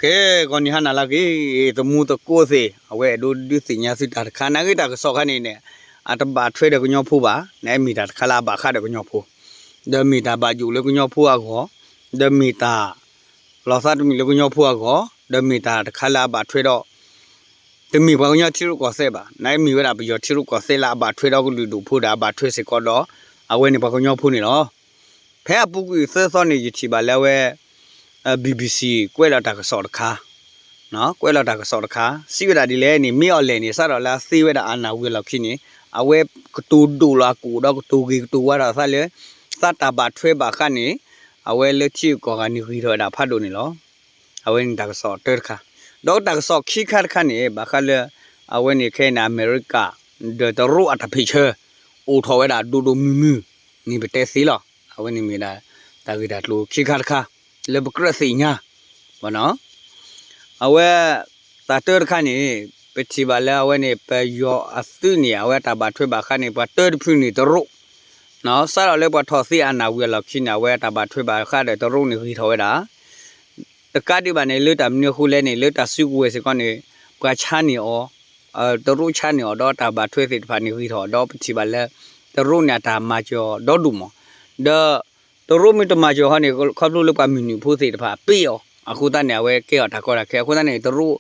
ကဲ ဂီၤနံၤဟါနၤလၢအဂ့ၤ သမူသကိးသ့ၣ် အဝဲအဲၣ်ဒိးဒုးသ့ၣ်ညါသုတၢ်တခါ နာ်က့တၢ်ကစီၣ်ခါန့ၣ်န့ၣ် အတဘၣ်ထွဲဒီးကညီဖိဘၣ် နမ့ၢ်တၢ်တခါလၢအဘၣ်ဃးဒီးကညီဖိ ဒီးမ့ၢ်တၢ်ဘၣ်ယိၣ်လၢကညီဖိအဂီၢ် ဒီးမ့ၢ်တၢ် လီၤသးတမုာ်လၢကညီဖိအဂီၢ် ဒီးမ့ၢ်တၢ်တခါလၢအဘၣ်ထွဲဒီး တမ့ၢ်ပှၤကညီထံရူၢ်ကီၢ်သဲးဘၣ် နာ်က့မ့ၢ်ဝဲဒၣ်ပယီၤထံရူၢ်ကီၢ်သဲးလၢအဘၣ်ထွဲဒီးကလုာ်ဒူၣ်ဖိဒီးအဘၣ်ထွဲစ့ၢ်ကီးဒီး အဝဲန့ၣ်ပှၤကညီဖိန့ၣ်လီၤ. ဖဲအပူၤကွံာ်သၢသီန့ၣ် ယထံၣ်ဘၣ်လၢအဝဲ BBC ကွဲးလီၤတၢ်ကစီၣ်တခါ ကွဲးလီၤတၢ်ကစီၣ်တခါ စံးဝဲဒၣ်ဒ်လဲၣ်န့ၣ် မ့ၢ်အီၤလဲၣ်န့ၣ် စးထီၣ်လၢအသ့ဝဲဒၣ်အနၢ်ဝံၤအလီၢ်ခံန့ၣ် အဝဲကတိၤဒိၣ်လီၤအကိာ်ဒီးကတိၤဂ့ၤကတိၤဝါထီၣ်အသးလၢ သးတၢ်ဘၣ်ထွဲဘၣ်ဃးန့ၣ် အဝဲလၢထံဂုၤကီၢ်ဂၤန့ၣ်ဂ့ၤထီၣ်ဝဲဒၣ်ဖးဒိၣ်န့ၣ်လီၤ. အဝဲန့ၣ်တၢ်ကစီၣ်တၢတခါ ဒီးတၢ်ကစီၣ်ခံခါတခါန့ၣ် ဘၣ်ဃးလၢ အဝဲန့ၣ်ခဲအံၤန့ၣ် အမဲရကၤ ဒီးတရူးအတၢ်ဖ့ၣ်ဆၢ အိၣ်ထီၣ်ဝဲဒၣ်ဒိၣ်ဒိၣ်မုၢ်မုၢ်န့ၣ် ပတဲသ့လီၤ. အဝဲန့ၣ်မ့ၢ်ဒၣ် တၢ်ဂ့ၢ်တၢ်ကျိၤခံခါတခါ လၢပကြၢးသ့ၣ်ညါ အဝဲ တၢ်တၢတခါန့ၣ် ပထံၣ်ဘၣ်လၢအဝဲန့ၣ် ပယီၤအသုးန့ၣ် အဝဲတၢ်ဘၣ်ထွဲဘၣ်ဃးန့ၣ် ပှၤတၢတဖုန့ၣ်တရူး စးထီၣ်လၢပှၤထီၣ်သ့အနၢ်ဝံၤအလီၢ်ခံန့ၣ် အဝဲတၢ်ဘၣ်ထွဲဘၣ်ဃးဒီးတရူးန့ၣ်ဂ့ၤထီၣ်ဝဲဒၣ် တကးဒံးဘၣ်န့ၣ် လၢတၢ်မနုၤအဃိလဲၣ်န့ၣ် လၢတၢ်စုကဝဲၤစ့ၢ်ကီးန့ၣ် ပှၤဆါန့ၢ်အီၤ တရူးဆါန့ၢ်အီၤဒီးတၢ်ဘၣ်ထွဲသ့ၣ်တဖၣ်န့ၣ်ဂ့ၤထီၣ် ဒီးပထံၣ်ဘၣ်လၢ တရူးန့ၣ်အတၢ်မၤစၢၤအီၤဒီဒူၣ်မး ဒီး တရူးမ့ၢ်တမၤစၢၤဟီန့ၣ် ခီဖျိလၢပှၤမုၢ်နုာ်ဖိသ့ၣ်တဖၣ်ပ့ၢ်အီၤ အဃိသတးန့ၣ် အဝဲကဲအီၤတၢ်ကီတၢ်ခဲ အဃိသတးန့ၣ် တရူး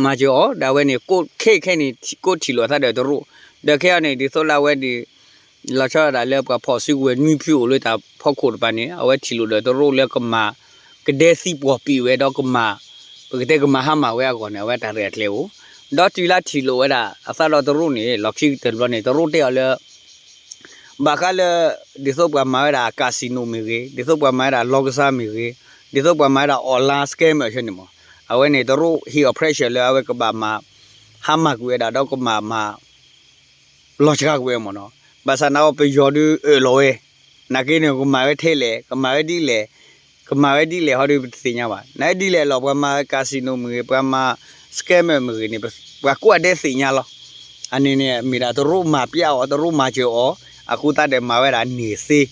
မၤစၢၤအီၤ ဒီးအဝဲန့ၣ် ခဲခဲအံၤန့ၣ် ကိးထံၣ်လိာ်အသးဒီးတရူး ဒီးခဲအံၤန့ၣ် ဒ်သိးလၢအဝဲဒၣ် လီၤဆီဒၣ်တၢ်လၢပှၤဖီၣ်စုကဝဲၤနွံဖုအိၣ်လၢတၢ်ဖီခိၣ်တဖၣ်န့ၣ် အဝဲထံၣ်လိာ်ဒီးတရူးလၢကမၤ ကဒဲသံပှီၢ်ပံာ်ဝဲဒီးကမၤ ပကတဲကမၤဟါမၢ်ဝဲအဂီၢ်န့ၣ် အဝဲတၢ်ရဲၣ်တၢ်ကျဲၤအိၣ် ဒီးတုၤလၢထံၣ်လိာ်ဝဲဒၣ်အသးဒီးတရူးန့ၣ် လီၢ်ခံကတၢၢ်တဘျီန့ၣ် တရူးတဲအီၤလၢ ဘၣ်ဃးလၢ ဒ်သိးပှၤမၤဝဲဒၣ် casino မ့ၢ်ဂ့ၤ, ဒ်သိးပှၤမၤဝဲဒၣ် လောင်းကစား မ့ၢ်ဂ့ၤ, ဒ်သိးပှၤမၤဝဲဒၣ် online scammer ဆၢန့ၣ်မး, အဝဲန့ၣ် တရူးဟ့ၣ်အီၤ pressure လၢအဝဲကဘၣ်မၤ ဟါမၢ်ကွံာ်ဝဲဒၣ် ဒီးကမၤမၤ လီၤစှၤကွံာ်ဝဲမးနီၤ, ဘၣ်ဆၣ်န့ၣ်ပယီၤဒုးအၢၣ်လီၤဝဲ, နာ်က့န့ၣ် ကမၤဝဲထဲလဲၣ်, ကမၤဝဲဒ်လဲၣ်, ကမၤဝဲဒ်လဲၣ်ဟီဒုးပတသ့ၣ်ညါဘၣ်, နာ်က့ဒ်လဲၣ်လီၤ ပှၤမၤ casino မ့ၢ်ဂ့ၤ, ပှၤမၤ scammer မ့ၢ်ဂ့ၤန့ၣ် ပှၤကိးဂၤဒဲးသ့ၣ်ညါလီၤ, အန့ၣ်န့ၣ် မ့ၢ်ဒၣ်တရူးမၤပျဲအီၤ တရူးမၤစၢၤအီၤ, အဃိသတးဒီးမၤဝဲဒၣ်န့ၢ်သ့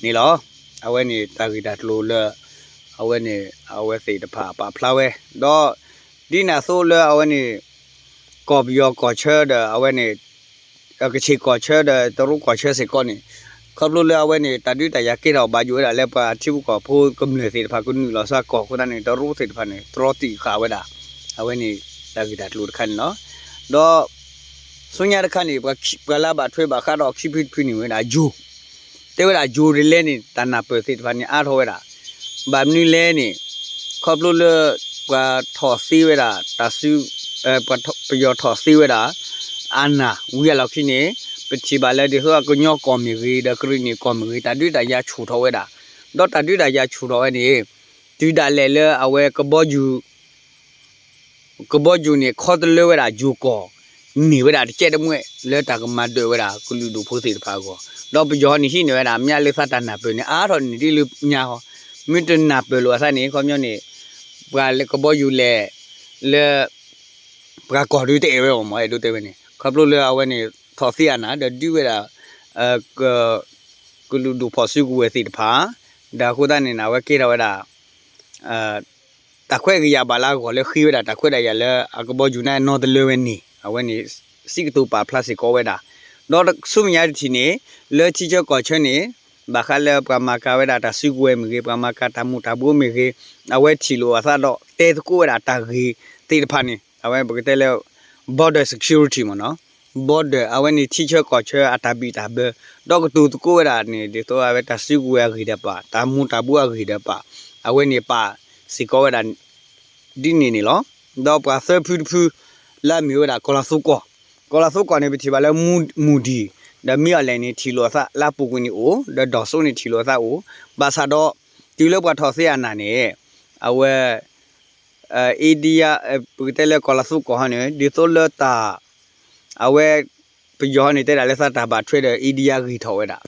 န့ၣ်လီၤ, အဝဲန့ၣ်တၢ်ဂ့ၢ်တၢ်ကျိၤလၢ အဝဲန့ၣ် အဝဲသ့ၣ်တဖၣ်ပာ်ဖျါဝဲ, ဒီး ဒ်န့ၣ်အသိးလၢအဝဲန့ၣ် ကီၢ်ပယီၤကီၢ်ဆၢဒီးအဝဲန့ၣ် ကခ့ၣ်ကီၢ်ဆၢဒီးတရူးကီၢ်ဆၢစ့ၢ်ကီးန့ၣ်, ခီဖျိလၢအဝဲန့ၣ် တၢ်ဒုးတၢ်ယၤကဲထီၣ်ဘၣ်ယိၣ်ဝဲဒၣ်လၢပှၤထံဖိကီၢ်ဖိကမျၢၢ်သ့ၣ်တဖၣ်ကနုာ်လီၤစ့ၢ်ကီးအဃိသတးန့ၣ် တရူးသ့ၣ်တဖၣ်န့ၣ် တြီတံာ်ဃာ်ဝဲဒၣ် အဝဲန့ၣ် တၢ်ဂ့ၢ်တၢ်ကျိၤတခါန့ၣ်လီၤ, ဒီး ဆူညါတခါန့ၣ် ပှၤလၢအဘၣ်ထွဲဘၣ်ဃးဒီးခံဖုတဖုန့ၣ်ဝဲဒၣ် ယိၤ တဲဝဲဒၣ်ယိၤဒ်လဲၣ်န့ၣ် တၢ်နၢ်ပၢၢ်သ့ၣ်တဖၣ်န့ၣ်အါထီၣ်ဝဲဒၣ်, ဘၣ်မနုၤလဲၣ်န့ၣ် ခီဖျိလၢ ပှၤထီၣ်သ့ဝဲဒၣ် တၢ်စု ပယီၤထီၣ်သ့ဝဲဒၣ် အနၢ်ဝံၤအလီၢ်ခံန့ၣ် ပထံၣ်ဘၣ်လၢဒ်သိးကညီကီၢ်မ့ၢ်ဂ့ၤ ဒီးကရံၣ်နံၣ်ကီၢ်မ့ၢ်ဂ့ၤ တၢ်ဒုးတၢ်ယၤဆူၣ်ထီၣ်ဝဲဒၣ်, ဒီးတၢ်ဒုးတၢ်ယၤဆူၣ်ထီၣ်ဝဲန့ၣ် တုၤဒၣ်လဲာ်လၢအဝဲကဘီယူၤ ကဘီယူၤန့ၣ် ခီတလၢဝဲဒၣ်ယိၤကီၢ် န့ၢ်ဝဲဒၣ်တကဲးတမှဲးလၢတၢ်ကမၤဒၢးဝဲဒၣ်ကလုာ်ဒူၣ်ဖိသ့ၣ်တဖၣ်အဂီၢ်, ဒီးပယီၤန့ၣ်ဟံးန့ၢ်ဝဲဒၣ် မ့ၢ်လၢသးတၢ်နၢ်ပၢၢ်န့ၣ် အါထီၣ်န့ၢ်ဒ်လၢညါဟီ, မ့ၢ်တနၢ်ပၢၢ်လိာ်အသးန့ၣ် ခီပညီန့ၣ် ပှၤလၢကဘီယူၤလဲၣ် လၢ ပှၤကီၢ်ဒုးတအဲၣ်ဝဲအီၤမး အဲၣ်ဒိးတဲဝဲန့ၣ် ခီဖျိလၢအဝဲန့ၣ် ထီၣ်သ့အနၢ် ဒီးဒုးဝဲဒၣ် ကလုာ်ဒူၣ်ဖီၣ်စုကဝဲၤသ့ၣ်တဖၣ်, ဒီးအဃိသတးန့ၣ် အဝဲကဲထီၣ်ဝဲဒၣ် တၢ်ခွဲးကယာ်ဘၣ်လၢအဂီၢ်လၢဃ့ဝဲဒၣ်တၢ်ခွဲးတၢ်ယာ်လၢအကဘီယူၤန့ၣ်နီတလၢဝဲန့ၣ် အဝဲန့ၣ် စံးကတိၤပာ်ဖျါစ့ၢ်ကီးဝဲဒၣ်, ဒီးဆူမဲာ်ညါတထံၣ်န့ၣ် လၢထံဆၢကီၢ်ဆၢန့ၣ် ဘၣ်ဃးလၢပှၤမၤကၤဝဲဒၣ်တၢ်စုကဝဲၤမ့ၢ်ဂ့ၤ ပှၤမၤကၤတၢ်မူၤတၢ်ဘှီမ့ၢ်ဂ့ၤ အဝဲထံၣ်လိာ်အသးဒီးတဲသကိးဝဲဒၣ်တၢ်ဂ့ၢ်သ့ၣ်တဖၣ်န့ၣ် အဝဲပကတဲလၢ border security မ့ၢ်နီၤ, border အဝဲန့ၣ်ထံဆၢကီၢ်ဆၢအတၢ်ဘံၣ်တၢ်ဘၢ ဒီးကတိၤသကိးဝဲဒၣ်န့ၣ် ဒ်သိးအဝဲတၢ်စုကဝဲၤအဂ့ၢ်ဒီးပာ် တၢ်မူၤတၢ်ဘှီအဂ့ၢ်ဒီးပာ် အဝဲန့ၣ်ပာ်စ့ၢ်ကီးဝဲဒၣ် ဒ်န့ၣ်န့ၣ်လီၤ. ဒီးပှၤသၢဖုတဖု လၢအမ့ၢ်ဝဲဒၣ်ကီၤလၤသူကီၢ်, ကီၤလၤသူကီၢ်န့ၣ် ပထံၣ်ဘၣ်လၢမူဒံၣ် ဒီးမ့ၢ်အီၤလဲၣ်န့ၣ် ထံၣ်လိာ်အသးလၢအပူၤကွံာ်န့ၣ်အိၣ် ဒီးဒီးစိန့ၣ်ထံၣ်လိာ်အသးအိၣ်, ဘၣ်ဆၣ်ဒီး တုၤလၢပှၤထီၣ်သ့အနၢ်န့ၣ် အဝဲ India ပကတဲလၢကီၤလၤသူကီၢ်ဟီန့ၣ် ဒ်သိးလၢတၢ် အဝဲ ပယီၤဟီန့ၣ် တဲဒၣ်လၢသးတၢ်ဘၣ်ထွဲဒီး India ဂ့ၤထီၣ်ဝဲဒၣ်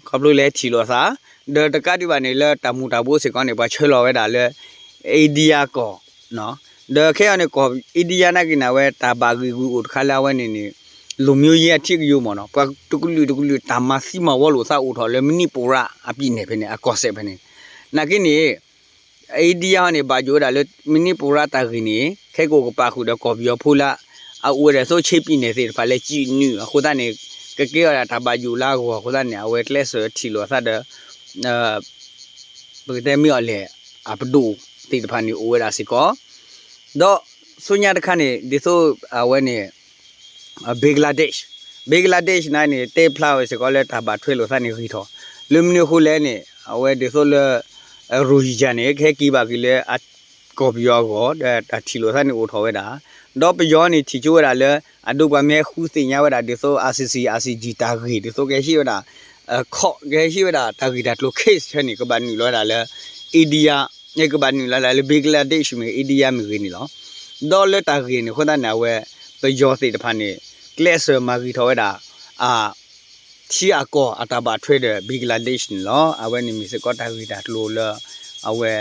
ခီဖျိလၢထံၣ်လိာ်အသး, ဒီးတကးဒံးဘၣ်န့ၣ် လၢတၢ်မူၤတၢ်ဘှီစ့ၢ်ကီးန့ၣ် ပှၤဆှၢလီၤဝဲဒၣ်လၢ India ကီၢ်, ဒီးခဲအံၤန့ၣ်ကီၢ် India နာ်က့န့ၣ် အဝဲတၢ်ဘၣ်ဂံာ်ဂုာ်အိၣ်တခါလၢအဝဲန့ၣ်န့ၣ် လူမျိုးရေးအဓိကရုဏ်းမ့ၢ်နီၤ ပှၤတကလုာ်တကလုာ်တၢ်မၤသံမၤဝီလိာ်သးအိၣ်ထီၣ်လၢမဏိပူရ်အပြည်နယ်ဖဲန့ၣ် အကီၢ်စဲၣ်ဖဲန့ၣ်, နာ်က့န့ၣ် India န့ၣ် ဘၣ်ယိၣ်ဝဲဒၣ်လၢ Manipur တၢ်ဂ့ၢ်န့ၣ် ခဲကိာ်ကပာ်ဃုာ်ဒီးကီၢ်ပယီၤဖိလၢ အအိၣ်ဝဲဒၣ်သိ ချင်းပြည်နယ် သ့ၣ်တဖၣ်လၢ ကံနုၣ် အဃိသတးန့ၣ် ကကဲထီၣ်ဝဲဒၣ်တၢ်ဘၣ်ယိၣ်လၢအဂီၢ်အဃိသတးန့ၣ် အဝဲကျဲးစၢးထံၣ်လိာ်အသးဒီး ပကတဲမ့ၢ်အီၤလဲၣ် အပဒိၣ်သ့ၣ်တဖၣ်န့ၣ်အိၣ်ဝဲဒၣ်စ့ၢ်ကီး ဒီးဆူညါတခါန့ၣ် ဒ်သိးအဝဲန့ၣ် Bangladesh, Bangladesh န့ၣ် တဲဖျါဝဲစ့ၢ်ကီးလၢတၢ်ဘၣ်ထွဲလိာ်သးန့ၣ်ဂ့ၤထီၣ်, လၢမနုၤအဃိလဲၣ်န့ၣ် အဝဲဒ်သိးလၢ Rohingya န့ၣ် ကဟဲက့ၤဘၣ်က့ၤလၢ ကီၢ်ပယီၤအဂီၢ် ဒီးတၢ်ထံၣ်လိာ်သးန့ၣ်အိၣ်ထီၣ်ဝဲဒၣ်, ဒီးပယီၤန့ၣ်ထံၣ်ဆိဝဲဒၣ်လၢ အဒိပှၤမ့ၢ်ဟဲဃုသ့ၣ်ညါဝဲဒၣ်ဒ်သိး ICC ICJ တၢ်ဂ့ၢ် ဒ်သိးကဟဲဟ့ၣ်ဝဲဒၣ် court ကဟဲဟ့ၣ်ဝဲဒၣ်တၢ်ဂ့ၢ်တၢ်ကျိၤ case ဆၢန့ၣ် ကဘၣ်နုာ်လီၤဝဲဒၣ်လၢ India ကဘၣ်နုာ်လီၤဝဲဒၣ်လၢ Bangladesh မ့ၢ်ဂ့ၤ India မ့ၢ်ဂ့ၤန့ၣ်လီၤ. ဒီးလၢတၢ်ဂ့ၢ်န့ၣ်အဃိသတးန့ၣ် အဝဲ ပယီၤသ့ၣ်တဖၣ်န့ၣ် ကျဲးစၢးမၤဂ့ၤထီၣ်ဝဲဒၣ် အ ထံအကီၢ်အတၢ်ဘၣ်ထွဲဒီး Bangladesh န့ၣ်လီၤ. အဝဲန့ၣ်မ့ၢ်စ့ၢ်ကီးတၢ်ဂ့ၢ်တၢ်ကျိၤလၢ အဝဲ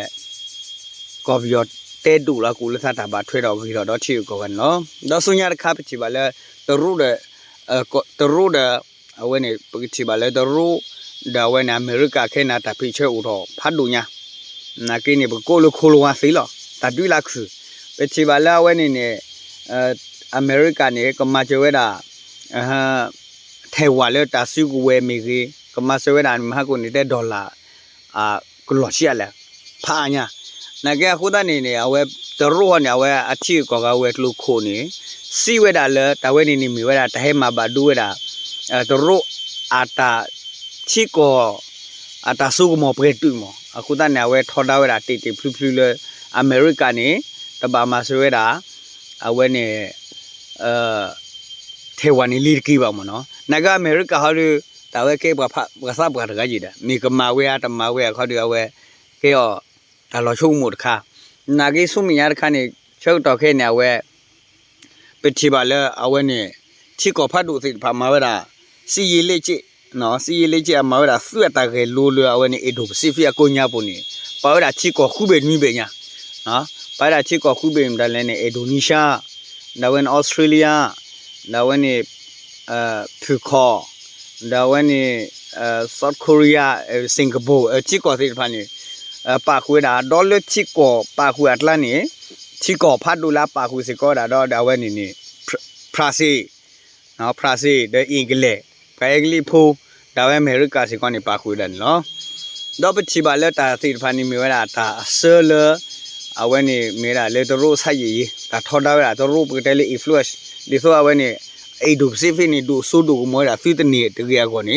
ကီၢ်ပယီၤတဲဒိၣ်လီၤ ကအိၣ်လၢသးတၢ်ဘၣ်ထွဲဒီးဂ့ၤထီၣ်ဒီးထံဂုၤကီၢ်ဂၤန့ၣ်လီၤ. ဒီးဆူညါတခါပထံၣ်ဘၣ်လၢ တရူးဒီး တရူးဒီး အဝဲန့ၣ် ပကထံၣ်ဘၣ်လၢတရူး ဒီးအဝဲန့ၣ် အမဲရကၤခဲန့ၣ် တၢ်ဖံးဆၢအိၣ်ထီၣ်ဖးဒိၣ်ညါ နာ်က့န့ၣ် ပကကိးလၢ Cold War သ့လီၤ တၢ်ဒုးလၢခုၣ်, ပထံၣ်ဘၣ်လၢအဝဲန့ၣ်န့ၣ် အမဲရကၤန့ၣ် ကမၤစၢၤဝဲဒၣ် ထဲဝၤလၢတၢ်စုကဝဲၤမ့ၢ်ဂ့ၤ ကမၤစၢၤဝဲဒၣ်မဟါကိၣ်န့ၣ် တဲ dollar ကလီၢ်ဆံးအါလဲၣ် ဖးအါညါ, နာ်က့အဃိသတးန့ၣ်န့ၣ် အဝဲတရူးဟီန့ၣ် အဝဲအထံဂုၤကီၢ်ဂၤဝဲၤကျိၤခိၣ်န့ၣ် စံးဝဲဒၣ်လၢတၢ်ဝဲန့ၣ်န့ၣ်မ့ၢ်ဝဲဒၣ်တၢ်ဟဲမၤဘၣ်ဒိဝဲဒၣ် တရူးအတၢ် ထံကီၢ် အတၢ်စိကမီၤပှဲၤတုာ်မး အဃိသတးန့ၣ် အဝဲထီဒါဝဲဒၣ်တ့ၢ်တ့ၢ်ဖျုဖျုလၢ အမဲရကၤန့ၣ် တဘၣ်မၤစၢၤဝဲဒၣ် အဝဲန့ၣ် ထဲဝၤန့ၣ်လ့ၤတက့ၤဘၣ်မးနီၤ, နာ်က့အမဲရကၤဟီဒီး တၢ်ဝဲကဲပှၤသးပှၢ်တဂၤယံၤဒီး မ့ၢ်ကမၤဝဲဧါတမၤဝဲအခီဒီး အဝဲ ကဲအီၤ တၢ်လီၤဆိကမိၣ်တခါ, နာ်က့ဆူမဲာ်ညါတခါန့ၣ် ဆၢကတီၢ်ခဲအံၤန့ၣ် အဝဲ ပထံၣ်ဘၣ်လၢအဝဲန့ၣ် ထံကီၢ်ဖးဒိၣ်သ့ၣ်တဖၣ်မၤဝဲဒၣ် စံယ့လ့က့ၣ်, စံယ့လ့က့ၣ်အမၤဝဲဒၣ်သုးအတၢ်ဂဲၤလိလၢအဝဲန့ၣ် Indo-Pacific အကိးညါပူၤန့ၣ် ပာ်ဝဲဒၣ်ထံကီၢ်ဃုဘ့ၣ်နွံဘ့ၣ်ညါ, ပာ်ဝဲဒၣ်ထံကီၢ်ဃုဘ့ၣ်မတၤလဲၣ်န့ၣ် Indonesia ဒီးအဝဲန့ၣ် Australia ဒီးအဝဲန့ၣ် ဖုၣ်ခီၣ် ဒီးအဝဲန့ၣ် South Korea Singapore ထံကီၢ်သ့ၣ်တဖၣ်န့ၣ် ပာ်ဃုာ်ဝဲဒၣ် ဒီးလၢထံကီၢ်ပာ်ဃုာ်အကျါန့ၣ် ထံကီၢ်ဖးဒိၣ်လၢအပာ်ဃုာ်စ့ၢ်ကီးဝဲဒၣ်ဒီး ဒီးအဝဲန့ၣ်န့ၣ် ဖရၣ်စ့ၣ် ဖရၣ်စ့ၣ် ဒီးအ့ကလဲၣ် ပှၤအဲကလံးဖိ ဒီးအဝဲအမဲရကၤစ့ၢ်ကီးန့ၣ် ပာ်ဃုာ်ဝဲဒၣ်န့ၣ်လီၤ. ဒီးပထံၣ်ဘၣ်လၢတၢ်သ့ၣ်တဖၣ်န့ၣ်မ့ၢ်ဝဲဒၣ်တၢ်အဆၢလၢ အဝဲန့ၣ်မ့ၢ်ဝဲဒၣ်လၢတရူးဆါယံာ်ယံာ် တၢ်ထီဒါဝဲဒၣ်တရူးပကတဲလၢ influence ဒ်သိးအဝဲန့ၣ် Indo-Pacific န့ၣ် ဒိၣ်စိဒိၣ်ကမီၤဝဲဒၣ်သုတန့ၢ်တဂ့ၤအဂီၢ်န့ၣ်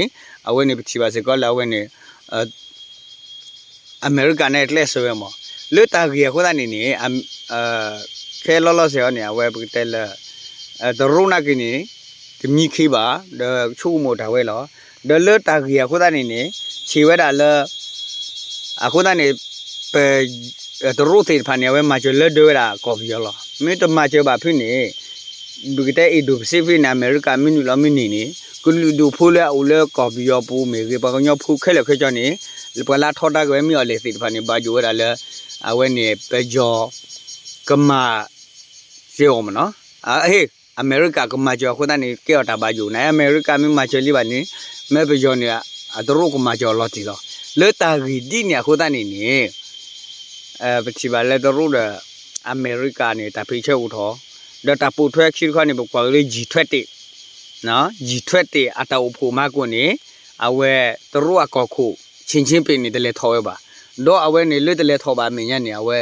အဝဲန့ၣ်ပထံၣ်ဘၣ်စ့ၢ်ကီးလၢအဝဲန့ၣ် အမဲရကၤန့ၣ်ကျဲးစၢးဝဲမး လၢတၢ်ဂ့ၢ်အဃိသတးန့ၣ်န့ၣ် ခဲလီၤလီၤဆဲးအီၤန့ၣ် အဝဲပကတဲလၢ တရူးနာ်က့န့ၣ် တမံခ့ဘၣ် ဒီးဆိကမိၣ်တၢ်ဝဲလီၤ. ဒီးလၢတၢ်ဂ့ၢ်အဃိသတးန့ၣ်န့ၣ် ဆံးဝဲဒၣ်လၢ အဃိသတးန့ၣ် ပ တရူးသ့ၣ်တဖၣ်န့ၣ် အဝဲမၤစၢၤလၢဒၢဝဲဒၣ်ကီၢ်ပယီၤလီၤ. မ့ၢ်တမၤစၢၤဘၣ်ဖုန့ၣ် ပကတဲ Indo-Pacific န့ၣ် အမဲရကၤမ့ၢ်နုာ်လီၤမ့ၢ်န့ၢ်န့ၣ် ကလုာ်ဒူၣ်ဖိလၢအအိၣ်လၢကီၢ်ပယီၤပူၤမ့ၢ်ဂ့ၤ ပှၤကညီဖိခဲလၢာ်ခဲဆ့န့ၣ် ပှၤလၢထီဒါက့ၤဝဲမ့ၢ်အီၤလဲၣ်သ့ၣ်တဖၣ်န့ၣ် ဘၣ်ယိၣ်ဝဲဒၣ်လၢ အဝဲန့ၣ် ပယီၤ ကမၤစၢၤအီၤမးနီၤ အဟ့ၣ် အမဲရကၤကမၤစၢၤအဃိသတးန့ၣ် ကဲအီၤတၢ်ဘၣ်ယိၣ်န့ၣ် အမဲရကၤမ့ၢ်မၤစၢၤလံဘၣ်န့ၣ် မ့ၢ်ပယီၤန့ၣ် အတရူးကမၤစၢၤအီၤလီၤတံၢ်လီၤ. လၢတၢ်ဂ့ၢ်ဒ်န့ၣ်အဃိသတးန့ၣ်န့ၣ် ပထံၣ်ဘၣ်လၢတရူးဒီး အမဲရကၤန့ၣ် တၢ်ဖံးဆၢအိၣ်ထီၣ် ဒီးတၢ်ပိာ်ထွဲခံတခီန့ၣ် ပကွၢ်က့ၤလၢ G twenty, G twenty အတၢ်အိၣ်ဖှိၣ်မၤကိၣ်န့ၣ် အဝဲတရူးအကီၢ်ခိၣ် ရှီကျင့်ဖျင်န့ၣ် တလဲၤထီၣ်ဝဲဘၣ်. ဒီးအဝဲန့ၣ်လၢတလဲၤထီၣ်ဘၣ်အမဲာ်ညါန့ၣ် အဝဲ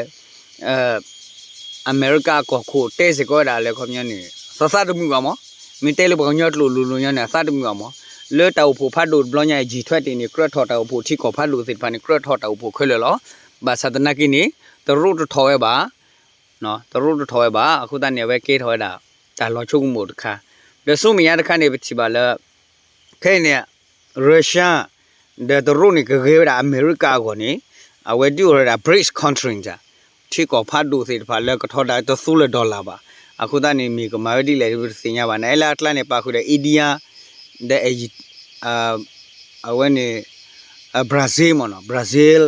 အမဲရကၤအကီၢ်ခိၣ်တဲစ့ၢ်ကီးဝဲဒၣ်လၢခီပညီန့ၣ် သးသးတမုာ်ဘၣ်မး, မ့ၢ်တဲလၢပှၤကညီကျိာ်လိၤလိၤညီန့ၣ် အသးတမုာ်ဘၣ်မး, လၢတၢ်အိၣ်ဖှိၣ်ဖးဒိၣ်တဘျီညါအံၤ G twenty န့ၣ် ကြၢးထီၣ်တၢ်အိၣ်ဖှိၣ်ထံကီၢ်ဖးဒိၣ်သ့ၣ်တဖၣ်န့ၣ် ကြၢးထီၣ်တၢ်အိၣ်ဖှိၣ်ခဲလၢာ်လီၤ. ဘၣ်ဆၣ်သနာ်က့န့ၣ် တရူးတထီၣ်ဝဲဘၣ်, တရူးတထီၣ်ဝဲဘၣ် အဃိသတးန့ၣ် အဝဲကဲထီၣ်ဝဲဒၣ် တၢ်လီၤဆိကမိၣ်တခါ, ဒီးဆူမဲာ်ညါတခါန့ၣ် ပထံၣ်ဘၣ်လၢ ခဲအံၤန့ၣ် Russia ဒီးတရူးန့ၣ် ကဂဲၤဝဲဒၣ်အမဲရကၤအဂီၢ်န့ၣ် အဝဲဒုးအိၣ်ထီၣ်ဝဲဒၣ် BRICS country န့ၣ် ထံကီၢ်ဖးဒိၣ်သ့ၣ်တဖၣ်လၢကထီဒါတသူလၢ dollar ဘၣ်. အဃိသတးန့ၣ် မ့ၢ်ကမၤဝဲဒ်လဲၣ် ပတသ့ၣ်ညါဘၣ်န့ၣ် လၢအကျါန့ၣ် ပာ်ဃုာ်ဒီး India ဒီး အဝဲန့ၣ် Brazil မ့ၢ်နီၤ Brazil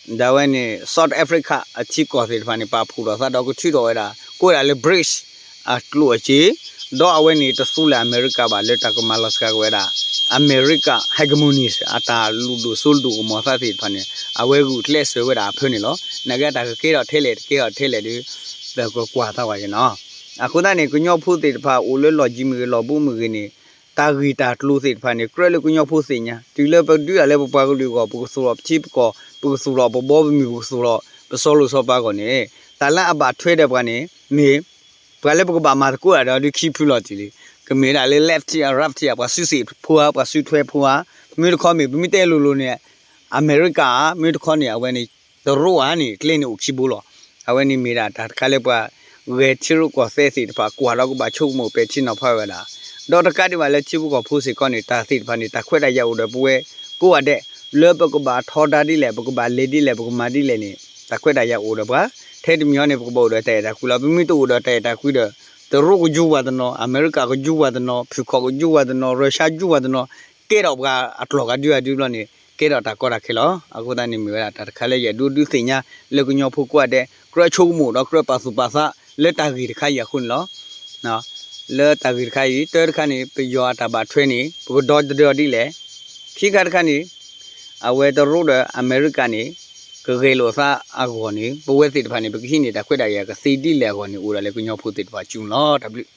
ဒီးအဝဲန့ၣ် South Africa အထံကီၢ်သ့ၣ်တဖၣ်န့ၣ် ပာ်ဖှိၣ်ထီၣ်သးဒီးကထုးထီၣ်ဝဲဒၣ် ကိးဝဲဒၣ်လၢ BRICS အကျိၣ်အစ့, ဒီးအဝဲန့ၣ်တသူလၢအမဲရကၤဘၣ်လၢတၢ်ကမၤလီၤစှၤက့ၤဝဲဒၣ် အမဲရကၤ hegemony အတၢ်လုၢ်ဒိၣ်စိလုၢ်ဒိၣ်ကမီၤသးသ့ၣ်တဖၣ်န့ၣ် အဝဲဂုာ်ကျဲးစၢးဝဲဒၣ်အဖၢန့ၣ်လီၤ. နာ်က့တၢ်ကကဲထီၣ်ထဲလဲၣ် တကဲထီၣ်ထဲလဲၣ်ဒီး ပကကွၢ်သးဝဲန့ၣ်လီၤ. အဃိသတးန့ၣ် ကညီဖိသ့ၣ်တဖၣ်အိၣ်လၢလီၢ်ကံမ့ၢ်ဂ့ၤ လီၢ်ဘူးမ့ၢ်ဂ့ၤန့ၣ် တၢ်ဂ့ၢ်တၢ်ကျိၤသ့ၣ်တဖၣ်န့ၣ် ကြၢးလၢကညီဖိသ့ၣ်ညါ တုၤလၢပဒုးတၢ်လၢပပှၤကလုာ်အဂီၢ် ပကသူၣ်ထီၣ်ပထံပကီၢ် ပကသူၣ်ထီၣ်ပဘီပမုၢ် ပကသူၣ်ထီၣ်ပစီၤလိၤစီၤပၤအဂီၢ်န့ၣ် တၢ်လၢအဘၣ်ထွဲဒီးပှၤန့ၣ် မ့ၢ် ပှၤလၢပကဘၣ်မၤသကိးတၢ်ဒီးဒုးခံဖုလီၤတံၢ်လံ. ကမ့ၢ်ဒၣ်လၢ left ဧါ right ဧါ ပှၤစုစ့ၣ်ဖိဧါ ပှၤစုထွဲဖိဧါ, မ့ၢ်တခီမ့ၢ် ပမ့ၢ်တဲလိၤလိၤန့ၣ် အမဲရကၤဧါ, မ့ၢ်တခီန့ၣ် အဝဲန့ၣ် တရူးဧါန့ၣ် ကျဲန့ၣ်အိၣ်ခံဘိလီၤ. အဝဲန့ၣ်မ့ၢ်ဒၣ်တၢ်တခါလၢပှၤ ဂဲၤထံရူၢ်ကီၢ်သဲးသ့ၣ်တဖၣ် ကွၢ်ဒီးကဘၣ်ဆိကမိၣ်ပဲာ်ထံနီၤဖးဝဲဒၣ် ဒီးတကးဒံးဘၣ်လၢထံဖိကီၢ်ဖိစ့ၢ်ကီးန့ၣ် တၢ်သ့ၣ်တဖၣ်န့ၣ် တၢ်ခွဲးတၢ်ယာ်အိၣ်ဒီးပဝဲကိးဂၤဒဲး လၢပကဘၣ်ထီဒါဒ်လဲၣ် ပကဘၣ်လဲၤဒ်လဲၣ် ပကမၤဒ်လဲၣ်န့ၣ် တၢ်ခွဲးတၢ်ယာ်အိၣ်ဒီးပှၤ ထဲတမံၤအံၤန့ၣ် ပကဘၣ်အိၣ်ဒီးတၢ်အဲၣ်တၢ်ကွံလီၤ. ပမ့ၢ်တအိၣ်ဒီးတၢ်အဲၣ်တၢ်ကွံဒီး တရူးကယူဝၤတနီၤ, အမဲရကၤကယူဝၤတနီၤ, ဖုၣ်ခီၣ်ကယူဝၤတနီၤ, ရၢၡါကယူဝၤတနီၤ, ကဲထီၣ်ပှၤအကျိၤကဒုအဒုဘျီန့ၣ် ကဲထီၣ်တၢ်ကီတၢ်ခဲလီၤ. အဃိသတးန့ၣ်မ့ၢ်ဝဲဒၣ်တၢ်တခါလၢယအဲၣ်ဒိးဒုးသ့ၣ်ညါ လၢကညီဖိကိးဂၤဒဲး ကြၢးဆိကမိၣ်ဒီးကြၢးပာ်သူၣ်ပာ်သး လၢတၢ်ဂ့ၢ်တခါအံၤအဃိန့ၣ်လီၤ. လၢတၢ်ဂ့ၢ်တခါအံၤ တၢတခါန့ၣ် ပယီၤအတၢ်ဘၣ်ထွဲန့ၣ် ပကဒီသဒၢအီၤဒ်လဲၣ်, ခံခါတခါန့ၣ် အဝဲတရူးဒီးအမဲရကၤန့ၣ် ကဂဲၤလိာ်သးအဂီၢ်န့ၣ် ပဝဲသ့ၣ်တဖၣ်န့ၣ် ပကဟံးန့ၢ်တၢ်ခွဲးတၢ်ယာ်ကသ့ဒ်လဲၣ်အဂီၢ်န့ၣ် အိၣ်ဒၣ်လၢကညီဖိသ့ၣ်တဖၣ်အစုပူၤလီၤ. တၢ်ဘျုး